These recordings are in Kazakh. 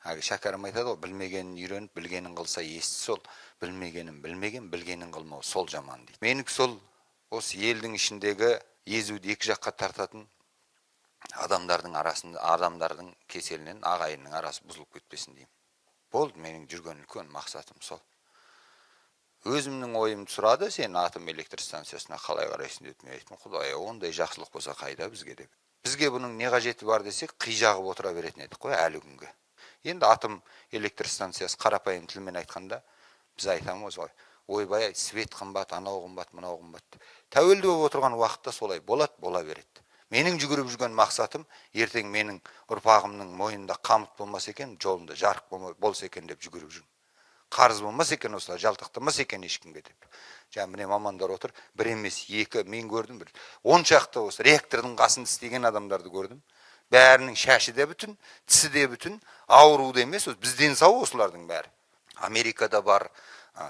Әлгі Шәкәрім айтады ғой, білмегенін үйреніп, білгенін қылса есі сол, білмегенін білмеген, білгенін қылмау сол жаман дейді. Менікі сол осы елдің ішіндегі езуді екі жаққа тартатын адамдардың арасында, адамдардың кеселінен ағайынның арасы бұзылып кетпесін деймін. Болды, менің жүрген үлкен мақсатым сол. Өзімнің ойымды сұрады, сен атом электр станциясына қалай қарайсың деді. Мен айттым, Құдай, ондай жақсылық болса қайда бізге деп. Бізге бұның не қажеті бар десек, қи жағып отыра беретін едік қой әлі күнге. Енді атом электр станциясы қарапайым тілмен айтқанда, біз айтамыз ғой, ойбай, свет қымбат, анау қымбат, мынау қымбат деп. Тәуелді болып отырған уақытта солай болады, бола береді. Менің жүгіріп жүрген мақсатым, ертең менің ұрпағымның мойнында қамыт болмаса екен, жолында жарық болса екен деп жүгіріп жүрмін. Қарыз болмаса екен, осылай жалтақтамас екен ешкімге деп. Жаңа міне мамандар отыр, бір емес, екі, мен көрдім, бір 10 шақты осы реактордың қасында істеген адамдарды көрдім. Бәрінің шашы да бүтін, тісі де бүтін, ауру да емес, бізден сау осылардың бәрі. Америкада бар,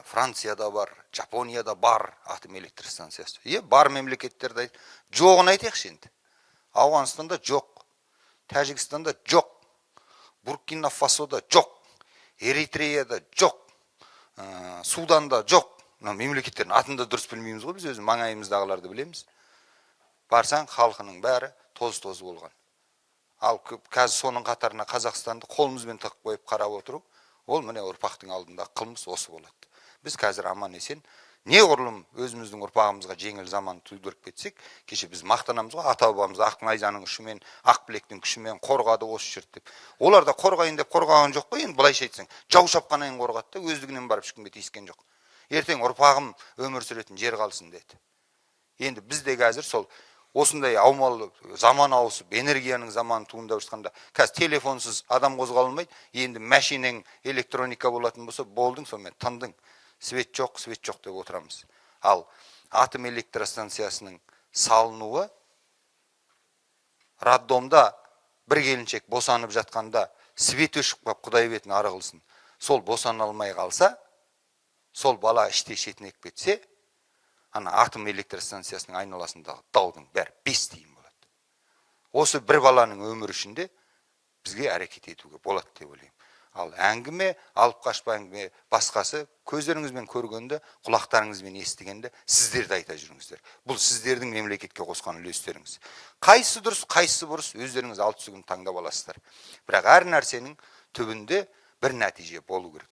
Францияда бар, Жапонияда бар атом электр станциясы. Е, бар мемлекеттерді айт, жоғын айтайықшы енді. Ауғанстанда жоқ, Тәжікстанда жоқ, Буркина Фасода жоқ, Эритреяда жоқ, Суданда жоқ. Мына мемлекеттердің атын да дұрыс білмейміз ғой, біз өзі маңайымыздағыларды білеміз. Барсаң халқының бәрі тоз-тоз болған. Ал қазір соның қатарына Қазақстанды қолымызбен тығып қойып қарап отыру, ол міне ұрпақтың алдында қылмыс осы болады. Біз қазір аман есен неғұрлым өзіміздің ұрпағымызға жеңіл заман тудырып кетсек, кеше біз мақтанамыз ғой, ата-бабамыз ақ найзаның ұшымен, ақ білектің күшімен қорғады осы жұрт деп. Олар да қорғайын деп қорғаған жоқ қой, енді былайша айтсаң, жау шапқаннан кейін қорғады да, өздігінен барып ешкімге тиіскен жоқ. Ертең ұрпағым өмір сүретін жер қалсын деді. Енді біз де қазір сол осындай аумалы заман ауысып, энергияның заманы туындап жатқанда, қазір телефонсыз адам қозғалмайды, енді машинең электроника болатын болса, болдың, сонымен тындың. Свет жоқ, свет жоқ деп отырамыз. Ал атом электростанциясының салынуы роддомда бір келіншек босанып жатқанда свет өшіп қалып, Құдай бетін ары қылсын. Сол босана алмай қалса, сол бала іште шетінеп кетсе, ана атом электростанциясының айналасындағы даудың бәрі 5 тиын болады. Осы бір баланың өмірі үшін де бізге әрекет етуге болады деп ойлаймын. Ал әңгіме, алып қашпа әңгіме, басқасы көздеріңізбен көргенді, құлақтарыңызбен естігенді сіздер де айта жүріңіздер. Бұл сіздердің мемлекетке қосқан үлестеріңіз. Қайсысы дұрыс, қайсысы бұрыс, өздеріңіз алты күн таңдап аласыздар. Бірақ әр нәрсенің түбінде бір нәтиже болу керек.